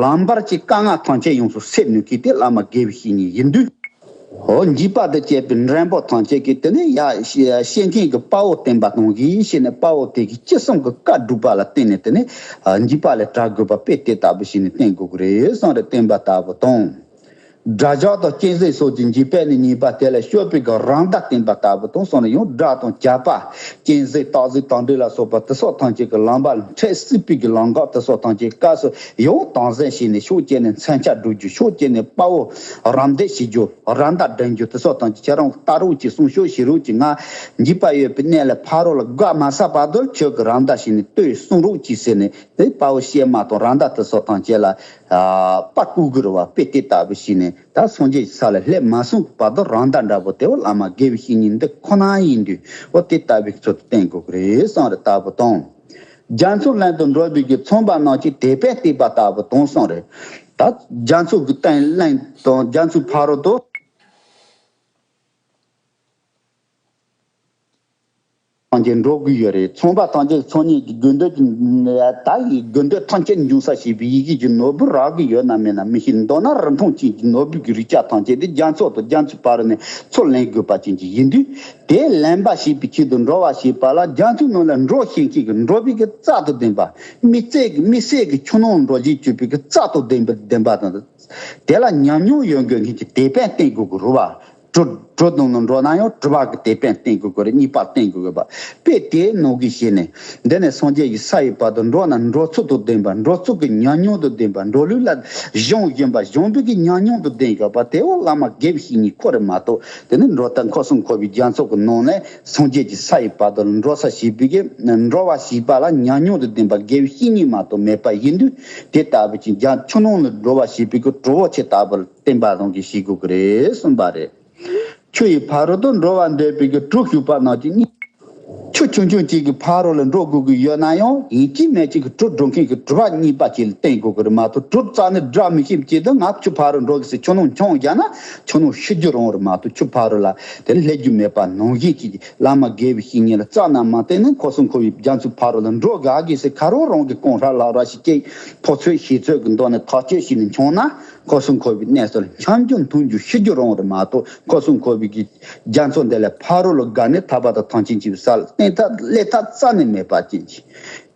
ལམ་བར་གྱི་དཀའ་ངལ་ཐམས་ཅད་ཡོངས་སུ་སེལ་ནུས་མཁན་དེ་བླ་མ་དགེ་བའི་བཤེས་གཉེན་ཡིན་དུས། འོ་འཇིགས་པ་དང་བཅས་པའི་འབྲས་བུ་ཐམས་ཅད་ཀྱི་དེ་ནས་ཡ་ཤེས་མཁན་གྱི་དཔའ་བོ་བསྟེན་པ་གཏོང་གིས་ཞེས་ནས་དཔའ་བོ་དེ་གིས་ཅི་གསུང་གི་བཀའ་སྒྲུབ་པ་ལ་བརྟེན་ནས་དེ་ནས་འཇིགས་པ་ལས་བྲལ་དགོས་པ་དཔེ་དེ་ལྟ་བུ་ཞིག་ནས་བསྟེན་དགོས་ཀྱི་རེད་གསུངས་རེད། བསྟེན་པ་ལྟ་བུ་དང་། དགྲ་ཇག་དང་གཅན་གཟན་སོགས་ཀྱི་འཇིགས་པ་ནས་ཉེས་པ་དེ་ལས་སྐྱོབ་པའི་གི་རང་མདའ་བསྟེན་པ་ལྟ་བུ་དང་སོགས་ནས་ཡང་དགྲ་དང་ཇག་པ་གཅན་གཟན་སྟག་གཟིག་དང་འདྲེ་ལ་སོགས་པ་དེ་སོགས་ཐམས་ཅད་ཀྱི་ལམ་པ་འཕྲད་སྲིད་པའི་གི་ལམ་འགག་དེ་སོགས་ཐམས་ཅད་སྐབས་སུ་ཡང་དམ་བཟུང་བྱས་ནས་ཕྱོགས་གཅིག་ནས་མཚོན་ཆ་སྒྲུབ་རྒྱུ། ཕྱོགས་གཅིག་ནས་དཔའ་བོ་རམ་འདེགས་བྱེད་རྒྱུ། རང་མདའ་འདྲེན་རྒྱུ་དེ་སོགས་ཐམས་ཅད་ཁྱེད་རང་ལྟ་རོགས་གྱིས་གསུང་ཤོག་བྱེད་རོགས་གྱིས། ང་འཇིགས་པ་ཡོད་པའི་གནས་ལ་ཕ་རོལ་ལ་དགའ་མ་ས་བར་དུ་ཁྱོད་ཀྱི་རང་མདའ་བྱས་ནས་ལྟོས་གསུང་རོགས་གྱིས་ཟེར་ནས་དེ་དཔའ་བོ་གཤེད་མ་དང་རང་མདའ་དེ་སོགས་ཐམས་ཅད་ལ་ཨ་པ་བཀུག་གི་རེད་བ། དཔེ་དེ་ལྟ་བུ་ཞིག་ནས་ད་སངས་རྒྱས་ཀྱི་ས་ལ་སླེབས་མ་སོང་བར་དུ་རང་མདའ་འདྲ་པོ་དེ་བ་བླ་མ་དགེ་བའི་བཤེས་གཉེན་འདི་ཁོ་ན་ཡིན་དུས་འོ་དེ་ལྟ་བུའི་ཚུལ་དུ་བསྟེན་དགོས་ཀྱི་རེད་གསུངས་རེད་ལྟ་བུ་དང་། རྒྱ་མཚོའི་གླིང་དུ་འགྲོ་བའི་གི་ཚོང་པ་རྣམས་ཀྱིས་དེད་དཔོན་བསྟེན་པ་ལྟ་བུ་དང་གསུངས་རེད། ད་རྒྱ་མཚོ་གི་སྟེང་གླིང་དང་རྒྱ་མཚོའི་ཕ་རོལ་ཏུ། ཐམས་ཅད་འགྲོ་གི་ཡོད་རེད། ཚོང་པ་ཐམས་ཅད་ཚོང་གཉེར་གྱི་དགོས་འདོད་ཀྱི་ད་ཡི་དགོས་འདོད་ཐམས་ཅད་འབྱུང་ས་ཞེས་པའི་ཡི་གེ་གི་ནོར་བུ་རག་གི་ཡོད་ན་མེད་ན་མི་ཤེས། མདོར་ན་རིན་ཐང་ཅན་གྱི་ནོར་བུ་གི་རིགས་ཆ་ཐམས་ཅད་དེ་རྒྱ་མཚོ་དང་རྒྱ་མཚོའི་བར་ནས་ཚུར་ལེན་དགོས་པ་ཅན་གྱི་ཡིན་དུས། དེ་ལེན་པ་ཞེས་པའི་ཆེད་དུ་འགྲོ་བ་ཞེས་པ་ལ་རྒྱ་མཚོའི་ནང་ལ་འགྲོ་ཤེས་མཁན་གྱི་འགྲོ་བའི་གི་རྩལ་དང་ལྡན་པ། མི་ཚེ་གི་མི་ཚེ་གི་ཆུ་ནང་འགྲོ་བཞིན་སྤྱོད་པའི་གི་རྩལ་དང་ལྡན་པ་ལྡན་པ་དང་། དེ་ལ་ཉམས་མྱོང་ཡོད་དགོས་མཁན་གྱི་དེད་དཔོན་བསྟེན་དགོས་ཀྱི་རེད་བ། གྲུབ་གྲུབ་དང་ནི་འགྲོ་ན་ཡང་གྲུབ་པ་གི་དེད་དཔོན་བསྟེན་དགོས་ཀྱི་རེད། གཉིས་པ་བསྟེན་དགོས་ཀྱི་རེད་པ། དཔེ་དེ་ནང་གི་ཞེས་ནས། འདི་ནས་སངས་རྒྱས་ཀྱི་ས་ཡི་བར་དུ་འགྲོ་ན་འགྲོ་ཚུལ་དང་ལྡན་པ། འགྲོ་ཚུལ་གྱི་ཉམས་མྱོང་དང་ལྡན་པ། འགྲོ་ལུགས་ལ་སྦྱངས་བཞིན་པ། སྦྱངས་པའི་གི་ཉམས་མྱོང་དང་ལྡན་དགོས་པ། དེ་བོ་བླ་མ་དགེ་བའི་བཤེས་གཉེན་ཁོ་རེད་མ་གཏོགས། དེ་ནི་འགྲོ་ལྟ་འཁོར་གསུམ་འཁོར་བའི་རྒྱ་མཚོ་གི་ནང་ནས་སངས་རྒྱས་ཀྱི་ས་ཡི་བར་དུ་འགྲོ་ས་ཞེས་པའི་གི་འགྲོ་བ་ཞེས་པ་ལ་ཉམས་མྱོང་དང་ལྡན་པ་དགེ་བའི་བཤེས་གཉེན་མ་གཏོགས་མེད་པ་ཡིན་དུས། དེ་ལྟ་བུ་ཅིག་རྒྱ་ཆུ་ནང་ལ་འགྲོ་བ་ཞེས་པའི་གི་གྲོགས་པོ་ཆེ་ལྟ་བུར་བསྟེན་པ་རང་གིས་ཤེས་དགོས་ཀྱི་རེད་གསུངས་པ་རེད། ཆུ་ཡི་ཕ་རོལ་ཏུ་འགྲོ་བར་འདོད་པའི་གི་གྲུ་ཞུགས་པ་རྣམས་ཀྱི་གཉིས། ཆུ་ཆུང་ཆུང་གཅིག་གི་ཕ་རོལ་ལ་འགྲོ་དགོས་ཀྱི་ཡོད་ན་ཡང་། ཡིན་གཅིག་མིན་གཅིག་གི་གྲུ་འགྲོ་མཁན་གྱི་གྲུ་པ་གཉིས་པ་ཅིག་ལ་བསྟེན་དགོས་ཀྱི་རེད་མ་གཏོགས། གྲུ་རྩ་ནས་བསྒྲག་མི་ཤེས་ཀྱི་དུས་ང་ཆུ་ཕ་རོལ་འགྲོ་གི་ཟེར་ཆུ་ནང་མཆོང་བརྒྱབ་ན་ཆུ་ནང་ཤི་རྒྱུ་རང་རེད་མ་གཏོགས། ཆུ་ཕ་རོལ་ལ་དེ་སླེབས་རྒྱུ་མེད་པ་ནང་བཞིན་གྱི་བླ་མ་དགེ་བའི་བཤེས་གཉེན་ལ་རྩ་ནས་མ་བསྟེན་ནས། འཁོར་གསུམ་འཁོར་བའི་རྒྱ་མཚོའི་ཕ་རོལ་ལ་འགྲོ་དགའ་གི་ཟེར། ཁ་རོག་རང་གི་རྐང་ལག་ལག་ར་ཞིག་བསྐྱེད། ཕོ་ཚོད་ཤེས་ཚོད་ཀྱི་མདོ་ནས་ཐག་གཅོད་བྱས་ནས་མཆོང་ན། འཁོར་གསུམ་འཁོར་བའི་གནས་སུ་འཁྱམས་རྒྱུ་འཐུང་རྒྱུ་ཤི་རྒྱུ་རང་རེད་མ་གཏོགས། འཁོར་གསུམ་འཁོར་བའི་གི་རྒྱ་མཚོ་འདི་ལས་ཕ་རོལ་ལ་བརྒལ་ནས་ཐར་པ་དང་ཐམས་ཅད་མཁྱེན་པའི་ས་ལ་བརྟེན་ཐབས་སླེབས་ཐབས་རྩ་ནས་མེད་པ་ཅན་གྱི།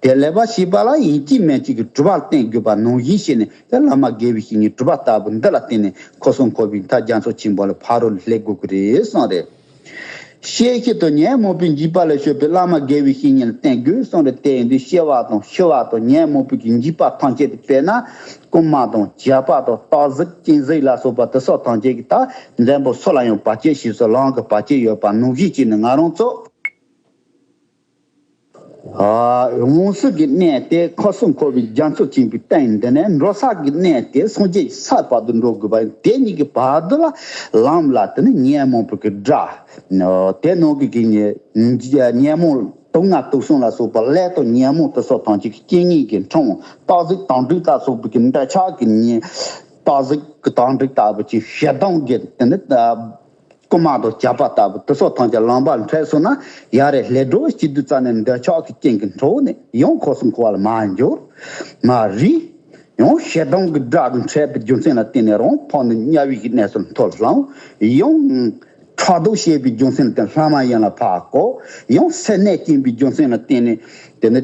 དེ་སླེབས་པ་ཞེས་པ་ལ་ཡིན་གཅིག་མིན་གཅིག་གི་གྲུ་པ་བསྟེན་དགོས་པ་ནང་བཞིན་བྱས་ནས། དེ་བླ་མ་དགེ་བའི་བཤེས་གཉེན་གྲུ་པ་ལྟ་བུ་འདི་ལ་བརྟེན་ནས་འཁོར་གསུམ་འཁོར་བའི་མཐའ་རྒྱ་མཚོ་ཆེན་པོ་ལ་ཕ་རོལ་སླེབས་དགོས་ཀྱི་རེད་གསུངས་རེད། གཤེ་གཤེ་དང་ཉོན་མོངས་པའི་འཇིགས་པ་ལས་སྐྱོབ་པའི་བླ་མ་དགེ་བའི་བཤེས་གཉེན་ལ་བརྟེན་དགོས་གསུངས་རེད། དེ་ཡིན་དུས་གཤེ་བ་དང་ཤི་བ་དང་ཉོན་མོངས་པའི་གི་འཇིགས་པ་ཐམས་ཅད་དེ། དཔེར་ན་རྐུན་མ་དང་ཇག་པ་དང་སྟག་གཟིག་སྤྱན་གཟིག་ལ་སོགས་པ་དེ་སོགས་ཐམས་ཅད་ཀྱིས་ད་འཛམ་བུ་སུ་ལ་ཡང་བར་ཆད་བྱེད་སྲོལ་ལམ་གྱི་བར་ཆད་ཡོད་པ་ནང་བཞིན་བྱས་ནས། ང་རང་ཚོ་ཨ་འོང་སྲིད་ཀྱི་གནས་དེ་འཁོར་གསུམ་འཁོར་བའི་རྒྱ་མཚོ་ཆེན་པོའི་སྟེང་འདི་ནས་འགྲོ་ས་གི་གནས་དེ་སངས་རྒྱས་ས་བར་དུ་འགྲོ་དགོས་པ་ཡིན། དེ་གཉིས་ཀྱི་བར་དུ་ལ་ལམ་ལ་དེ་ནི་ཉོན་མོངས་པའི་གི་དགྲ། དེ་ནང་གི་གི་ཉོན་མོངས་དུག་ལྔ་དུག་གསུམ་ལ་སོགས་པ་ལས་དང་ཉོན་མོངས་དེ་སོགས་ཐམས་ཅད་ཀྱི་རྐྱེན་ངན་གྱི་འཕྲང་། སྟག་གཟིག་དང་འགྲིག་ལ་སོགས་པའི་གི་འདོད་ཆགས་ཀྱི་ཉེན། སྟག་གཟིག་གི་དང་འགྲིག་ལྟ་བུ་ཅིག་ཞེ་སྡང་གི་དེ་ནི། རྐུན་མ་དང་ཇག་པ་ལྟ་བུ་དེ་སོགས་ཐམས་ཅད་ལམ་པར་འཕྲད་སོང་ན། ཡར་རེ་སླེབས་འགྲོ་སྐྱིད་སྡུག་རྩ་ནས། འདོད་ཆགས་ཀྱི་རྐྱེན་གྱིས་འཕྲོག་ནས་ཡང་འཁོར་གསུམ་འཁོར་བ་ལ་མར་འགྱུར། མར་རིལ། ཡང་ཞེ་སྡང་གི་དགྲ་གིས་འཕྲད་པའི་རྒྱུ་མཚན་ལ་བརྟེན་ནས་རང་ཕར་ནི་དམྱལ་བའི་གནས་སུ་འཐོར་ལངས། ཡང་ཕྲག་དོག་བྱས་པའི་རྒྱུ་མཚན་ལ་བརྟེན་ལྷ་མ་ཡིན་ལ་ཕར་བཀོལ། ཡང་སེར་སྣས་སྐྱེས་པའི་རྒྱུ་མཚན་ལ་བརྟེན་ནས། དེ་ནི་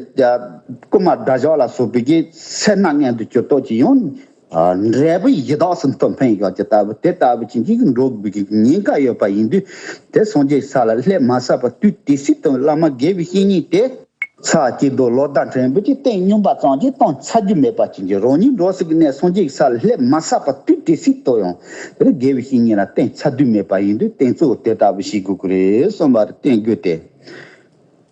རྐུན་མ་དགྲ་བཞག་ལ་སོགས་པའི་གི་སེར་སྣ་མངོན་དུ་གྱུར་ཏོག་ཅིག་ཡང་། ཨ་འབྲས་བུ་ཡི་དྭགས་སུ་འཐོར་འཕེན་ཡོད་ཀྱི་ལྟ་བུ། དེ་ལྟ་བུ་ཅན་གྱི་འགྲོ་དགོས་ཀྱི་ཉེན་ཁ་ཡོད་པ་ཡིན་དུས། དེ་སངས་རྒྱས་ས་ལ་སླེབས་མ་ཚར་བར་དུས་དེ་སྲིད་དུ་བླ་མ་དགེ་བའི་བཤེས་གཉེན་དེ་ཚར་གཅིག་ཏུ་ལོ་ཟླ་ཕྲན་བུ་གཅིག་བསྟེན་སྙོམས་པ་ཙམ་གྱིས་བཏང་ཚར་རྒྱུ་མེད་པ་ཅན་གྱི། རང་ཉིད་འགྲོ་སའི་གནས་སངས་རྒྱས་ས་ལ་སླེབས་མ་ཚར་བར་དུས་དེ་སྲིད་དུ་ཡང་དེ་དགེ་བའི་བཤེས་གཉེན་ལ་བསྟེན་ཚར་དུས་མེད་པ་ཡིན་དུས། བསྟེན་ཚུལ་དེ་ལྟ་བུ་ཞིག་དགོས་ཀྱི་རེད་གསུངས་པ་རེད། བསྟེན་དགོས་ཏེ།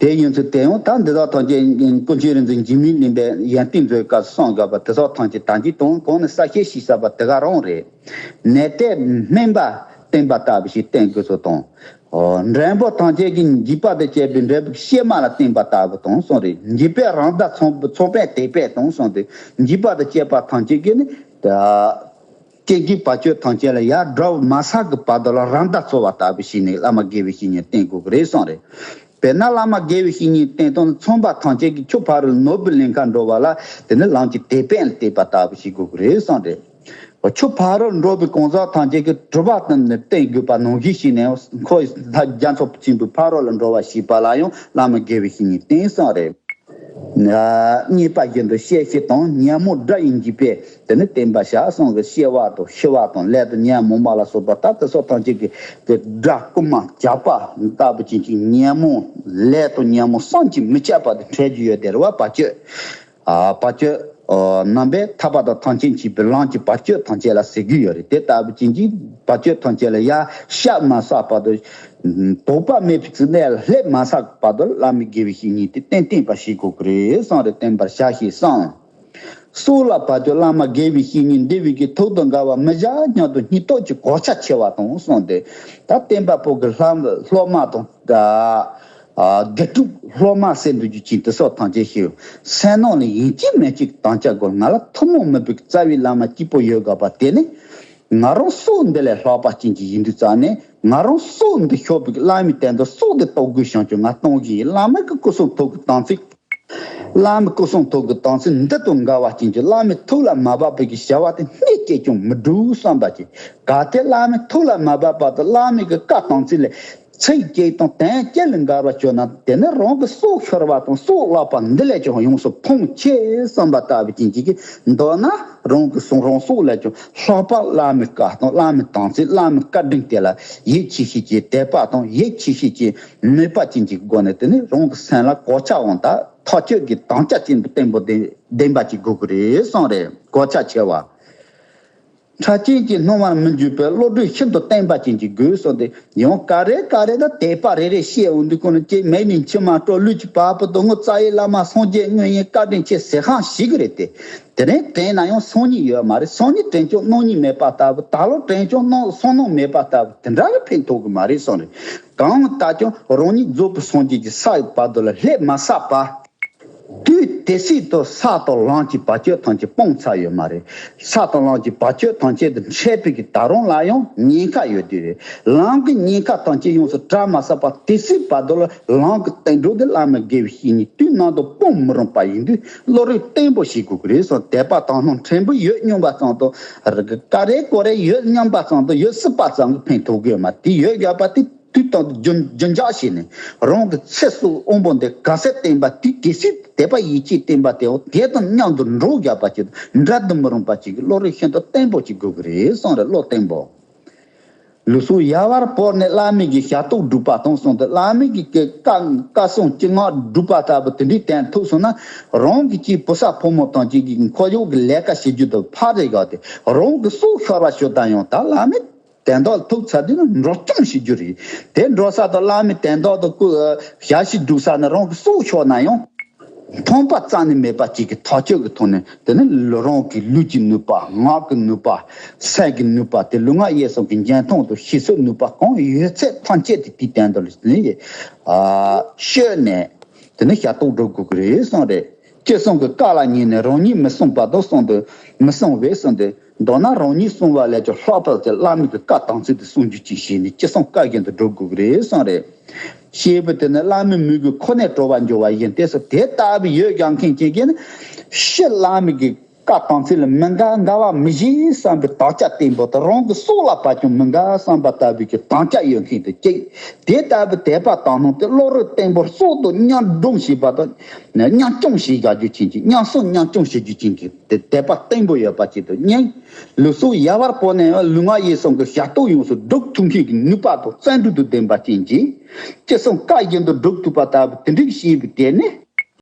དེ་ཡིན་ཚུལ་དེ་ཡང་ད་འདི་དག་ཐམས་ཅད་ཀུན་མཁྱེན་རིག་འཛིན་འཇིགས་མེད་གླིང་པས་ཡོན་ཏན་མཛོད་སྐབས་གསུངས་དགོས་པ། དེ་དག་ཐམས་ཅད་ད་གིན་དང་གོང་ནས་གསལ་བཤད་ཞུས་ཚར་བ་དེ་ག་རང་རེད། ནད་དེ་སྨན་པ་བསྟེན་པ་ལྟ་བུ་ཞིག་བསྟེན་དགོས་ཚུལ་དང་། འབྲས་བུ་ཐམས་ཅད་ཀྱི་འཇིགས་པ་དང་བཅས་པའི་འབྲས་བུ་གཤེད་མ་ལ་བསྟེན་པ་ལྟ་བུ་དང་གསུངས་རེད། འཇིགས་པས་རང་དགྲ་ཚོགས་ཚོགས་པས་དེད་པས་དང་གསུངས་ཏེ། འཇིགས་པ་དང་བཅས་པ་ཐམས་ཅད་ཀྱི་ནི། སྐྱེ་འཇིག་བར་གཅོད་ཐམས་ཅད་ལ་ཡར་དགྲ་བོ་མ་ཟ་གི་བར་དུ་ལ་རང་དགྲ་ཚོགས་པ་ལྟ་བུ་ཞིག་ནས་བླ་མ་དགེ་བའི་བཤེས་གཉེན་བསྟེན་དགོས་ཀྱི་རེད་གསུངས་རེད། དཔེར་ན་བླ་མ་དགེ་བའི་བཤེས་གཉེན་བསྟེན་སྟངས་ཚངས་པ་ཐམས་ཅད་ཀྱིས་ཆུ་ཕ་རོལ་ནོར་བུའི་གླིང་ཁར་འགྲོ་བ་ལ་དེ་ནི་ལམ་གྱི་དེད་དཔོན་ལ་བལྟས་པ་ལྟ་བུ་ཞིག་དགོས་ཀྱི་རེད་གསུངས་རེད། ཆུ་ཕ་རོལ་འགྲོ་བའི་གང་ཟག་ཐམས་ཅད་ཀྱིས་གྲུ་པ་བསྟེན་དགོས་པ་ནང་བཞིན་བྱས་ནས། འཁོར་རྒྱ་མཚོ་ཆེན་པོའི་ཕ་རོལ་ལ་འགྲོ་བ་ཞེས་པ་ལ་ཡང་བླ་མ་དགེ་བའི་བཤེས་གཉེན་བསྟེན་གསུངས་རེད། གཉིས་པ་བཞིན་དུ་གཤེ་གཤེ་དང་ཉོན་མོངས་དགྲ་ཡི་འཇིགས་པས་དེ་ནི་བསྟེན་པར་བྱ་གསུངས་ཏེ། གཤེ་བ་དང་ཤི་བ་དང་ལས་དང་ཉོན་མོངས་པ་ལ་སོགས་པ་ད་དེ་སོགས་ཐམས་ཅད་ཀྱི་དེ་དགྲ་རྐུན་མ་ཇག་པ་ལྟ་བུ་ཅན་གྱི་ཉོན་མོངས་ལས་དང་ཉོན་མོངས་བསམ་གྱིས་མི་ཁྱབ་པ་དེ་འཕྲད་རྒྱུ་ཡོད་དེ་རེད་བ། བར་གཅོད། ཨ་བར་གཅོད་ཨ་རྣམ་པས་ཐར་པ་དང་ཐམས་ཅད་མཁྱེན་པའི་ལམ་གྱི་བར་གཅོད་ཐམས་ཅད་ལ་ཟེར་གྱི་ཡོད་རེད། དེ་ལྟ་བུ་ཅན་གྱི་བར་གཅོད་ཐམས་ཅད་ལ་ཡར་གཤགས་མ་ཚར་བར་དུ། དོགས་པ་མེད་པའི་ཚུལ་གནས་ལ་སླེབས་མ་ཚར་བར་དུ་བླ་མའི་དགེ་བའི་བཤེས་གཉེན་དེ་བསྟེན་བསྟེན་པ་ཞིག་དགོས་ཀྱི་རེད་གསུངས་རེད། བསྟེན་པར་བྱ་ཞེས་གསུངས། སྲོག་ལ་བར་གཅོད་བླ་མ་དགེ་བའི་བཤེས་གཉེན་འདི་བས་ཀྱི་ཐུགས་དང་འགལ་བ་མི་བྱ་སྙམ་དུ་སྙིང་སྟོབས་ཀྱི་གོ་ཆ་ཆེ་བ་དང་གསུངས་ཏེ། ད་བསྟེན་པ་པོ་གི་ལྷ་སློབ་མ་དང་། ཨ་དགེ་ཕྲུག་སློབ་མ་ཟེར་འདུག་རྒྱུ་ཅན་དེ་སོགས་ཐམས་ཅད་ཞིག་སེམས་ནང་ལ་ཡིན་གཅིག་མིན་གཅིག་དམ་བཅའ་དགོས། ང་ལ་ཐུན་མོང་མིན་པའི་རྩ་བའི་བླ་མ་གཅིག་པོ་ཡོད་དགོས་པ་དེ་ནི། ང་རང་སྲོག་འདི་ལས་ལྷག་པ་ཅན་གྱི་ཡིན་དུས་ཙང་ནས། ང་རང་སྲོག་འདི་ཤོར་བའི་བླ་མའི་དོན་དུ་སྲོག་འདི་གཏོང་དགོས་བྱུང་ཀྱང་ང་གཏོང་གི་ཡིན། བླ་མ་གི་སྐུ་གསུང་ཐུགས་ཀྱི་དམ་ཚིག་བླ་མའི་སྐུ་གསུང་ཐུགས་ཀྱི་དམ་ཚིག་འདི་དང་འགལ་བ་ཅན་གྱི་བླ་མའི་ཐུགས་ལ་མ་བབས་པའི་བྱ་བ་དེ་སྣེ་གཅིག་ཀྱང་མི་སྒྲུབ་བསམ་པ་ཅིག་གལ་ཏེ་བླ་མའི་ཐུགས་ལ་མ་བབས་པ་དང་བླ་མའི་གི་བཀའ་དམ་ཚིག་ལས་ ཚིག་གཅིག་དང་དོན་གཅིག་ལ་འགལ་བ་བྱུང་ན། དེ་ནི་རང་གི་སྲོག་ཤོར་བ་དང་སྲོག་བརླག་པ་འདི་ལས་ཀྱང་ཡོངས་སུ་ཕོངས་ཆེ་བསམ་པ་ལྟ་བུ་ཅན་གྱི། མདོར་ན་རང་གི་སྲོག་རང་སྲོག་ལས་ཀྱང་ལྷག་པར་བླ་མའི་བཀའ་དང་བླ་མའི་དམ་ཚིག་བླ་མའི་བཀའ་དྲིན་དེ་ལ་ཡིད་ཆེས་ཤིག་ཅིང་དད་པ་དང་ཡིད་ཆེས་ཤིག་ཅིང་མོས་པ་ཅན་གྱི་སྒོ་ནས། དེ་ནི་རང་གི་སེམས་ལ་གོ་ཆ་འོང་དང་ཐག་ཆོད་ཀྱི་དམ་བཅའ་ཅན་དུ་བརྟན་པོ་ལྡན་ལྡན་པ་ཅིག་དགོས་ཀྱི་རེད་གསུངས་རེད། གོ་ཆ་ཆེ་བ། ཁྲག་ཅན་གྱིས་སྣང་བར་མི་འགྱུར་བའི་བློ་གྲོས་ཤིན་ཏུ་བརྟན་པ་ཅན་གྱི་དགོས་གསུངས་ཏེ། ཡང་ག་རེ་ག་རེ་ད་དད་པ་རེ་རེ་བཤད་འོང་དུས་ཁོ་ན་ཅིག་མེ་ནས་མཆི་མ་དྲོ་ལུས་ཀྱི་བ་སྤུ་དང་ངོ་། རྩ་བའི་བླ་མ་སངས་རྒྱས་དངོས་ཡིན་བཀའ་དྲིན་ཆེ་ཟེར་ཁང་ཞིག་རེད་དེ། དེ་རིང་དྲན་ན་ཡང་སང་ཉིན་ཡོད་མ་རེད། སང་ཉིན་དྲན་ཀྱང་གནང་ཉིན་མེད་པ་ལྟ་བུ། ད་ལོ་དྲན་ཀྱང་གནང་སང་གནང་མེད་པ་ལྟ་བུ་དེ་འདྲ་གི་ཕན་ཐོགས་གི་མ་རེད་གསུངས་རེད། གང་ལྟར་ཀྱང་རང་ཉིད་རྫོགས་པའི་སངས་རྒྱས་ཀྱི་ས་ཡི་བར་དུ་ལ་ལྷད་མ་བསགས་པ། དུས་དེ་སྲིད་དུ་ས་དང་ལམ་གྱི་བར་ཆད་ཐམས་ཅད་སྤངས་ཚར་ཡོད་མ་རེད། ས་དང་ལམ་གྱི་བར་ཆད་ཐམས་ཅད་དུ་འཕྲད་པའི་གི་ད་རུང་ལ་ཡང་ཉེན་ཁ་ཡོད་དུས་རེད། ལམ་གྱི་ཉེན་ཁ་ཐམས་ཅད་ཡོངས་སུ་བྲལ་མ་ཟ་བར་དེ་སྲིད་བར་དུ་ལ་ལམ་གྱི་བསྟན་འགྲོ་དེ་བླ་མའི་དགེ་བའི་བཤེས་གཉེན་དུས་ནམ་དུ་སྤོང་མི་རུང་པ་ཡིན་དུས་བློ་རིག་བརྟན་པོ་བྱེད་དགོས་ཀྱི་རེད་གསུངས། དད་པ་དག་སྣང་ཕྲན་བུ་ཡོད་སྙམ་པ་ཙམ་དུ། ག་རེ་གོ་རེ་ཡོད་སྙམ་པ་ཙམ་དུ་ཡོད་སྲིད་པ་ཙམ་གྱི་ཕན་ཐོགས་དགོས་མ་དེ་ཡོད་ཡོད་པ་དེ། དུས་དང་རྒྱུན་རྒྱུན་འཇགས་བྱས་ནས་རང་གི་ཚེ་སྲོག་དབང་པོ་འདི་ག་ཚད་བརྟན་པ་དུས་དེ་སྲིད་དད་པ་ཡིད་ཆེས་བརྟན་པ་དེའོ་དེ་དང་མཉམ་དུ་འགྲོགས་རྒྱག་པ་ཅིག་འདྲ་དུ་མི་རུང་པ་ཅིག་གི་བློ་རིག་ཤིན་ཏུ་བརྟན་པོ་ཅིག་དགོས་ཀྱི་རེད་གསུངས་རེད། བློ་བརྟན་པོ། ལུས་ཟུངས་ཡལ་བར་བོར་ནས་བླ་མའི་གི་ཞབས་ཏོག་སྒྲུབ་པ་དང་གསུངས་ཏེ། བླ་མའི་གི་བཀའ་བཀའ་གསུང་སྤྱན་སྔར་སྒྲུབ་པ་ལྟ་བུ་དེ་འདྲའི་དོན་ཐུག་སོང་ན། རང་གི་ཅིག་བུ་ཚ་ཕོ་མོ་དང་ཅིག་གི་འཁོར་གཡོག་གི་ལས་ཀ་བྱེད་རྒྱུ་དང་ཕར་རེ་བཞག་སྟེ་རང་གི་སྲོག་ཤོར་བ་ཞིག་དང་ཡང་ད་བླ་མའི་དོན་དག་ཐུག་ཚར་དུས་ན་འགྲོ་སྐྱོང་བྱེད་རྒྱུ་རེད། དེ་འགྲོ་ས་དང་བླ་མའི་དོན་དག་ཏུ་བཀོད་ཞབས་ཕྱི་སྒྲུབ་ས་ནི་རང་གི་སྲོག་ཤོར་ན་ཡང་ཕངས་པ་རྩ་ནས་མེད་པ་ཅིག་གི་ཐག་གཅོད་ཀྱི་ཐོག་ནས། དེ་ནི་རང་གི་ལུས་ཀྱི་ནུས་པ། ངག་གི་ནུས་པ། སེམས་ཀྱི་ནུས་པ། དེ་ལུས་ངག་ཡིད་གསུམ་གྱི་འཇོན་ཐང་དང་ཤེས་ཚད་ནུས་པ་གང་ཡོད་ཚད་ཐམས་ཅད་དེ་དེའི་དོན་དུ་ལ་ནི་ཨ་ཤོད་ནས། དེ་ནི་ཞབས་ཏོག་སྒྲུབ་དགོས་ཀྱི་རེད་གསུངས་རེད། ཅི་གསུང་གི་བཀའ་ལ་ཉན་ནས་རང་ཉིད་མི་བསྲུང་བར་དུ་གསུངས་ཏེ། མི་བསྲུང་བས་གསུངས་ཏེ། མདོར་ན་རང་ཉིད་བསྲུང་བ་ལས་ཀྱང་ལྷག་པར་དུ་བླ་མའི་གི་བཀའ་དམ་ཚིག་དེ་བསྲུང་རྒྱུ་ཅིག་བྱས་ནས་ཅི་གསུང་བཀའ་བཞིན་དུ་སྒྲུབ་དགོས་ཀྱི་རེད་གསུངས་རེད། ཞེས་པ་དེ་ནི་བླ་མའི་མོས་གུས་ཁོ་ནས་གྲོལ་བར་འགྱུར་བ་ཡིན་ཏེ་སོ། དེ་ལྟ་བུའི་ཡོད་ཀྱང་མཁན་ཅན་གྱིས་ནི་ཕྱི་བླ་མའི་གི་བཀའ་དམ་ཚིག་ལ་མི་འགལ་འགལ་བ་མི་བྱེད་བསམ་པའི་དམ་བཅའ་བརྟན་པོ་དང་། རང་གི་སྲོག་ལ་བབ་ཀྱང་མི་འགལ་བསམ་པ་ལྟ་བུའི་གི་དམ་བཅའ་ཡོད་མཁན་དེ་གཅིག་དེ་ལྟ་བུའི་དད་པ་དག་སྣང་དེ་བློ་རིག་བརྟན་པོ་སྲོག་དང་མཉམ་སྒྲོམ་བྱེད་པ་དང་། མཉམ་སྐྱོང་བྱེད་བཞག་རྒྱུ་ཅན་གྱི། མཉམ་སྲུང་མཉམ་སྐྱོང་བྱེད་རྒྱུ་ཅན་གྱི་དེ་དད་པ་བརྟན་པོ་ཡོད་པ་ཅིག་ཏུ་གཉིས། ལུས་ཟུངས་ཡལ་བར་བོར་ནས་ལུས་ངག་ཡིད་གསུམ་གྱི་ཞབས་ཏོག་ཡོངས་སུ་སྒྲུབ་ཐུབ་མཁན་གྱི་ནུས་པ་དང་བརྩོན་འགྲུས་དང་ལྡན་པ་ཅན་གྱིས། ཅི་གསུང་བཀའ་བཞིན་དུ་སྒྲུབ་ཐུབ་པ་ལྟ་བུ་དེ་འདྲ་ཞིག་བྱས་པའི་དེ་ནི།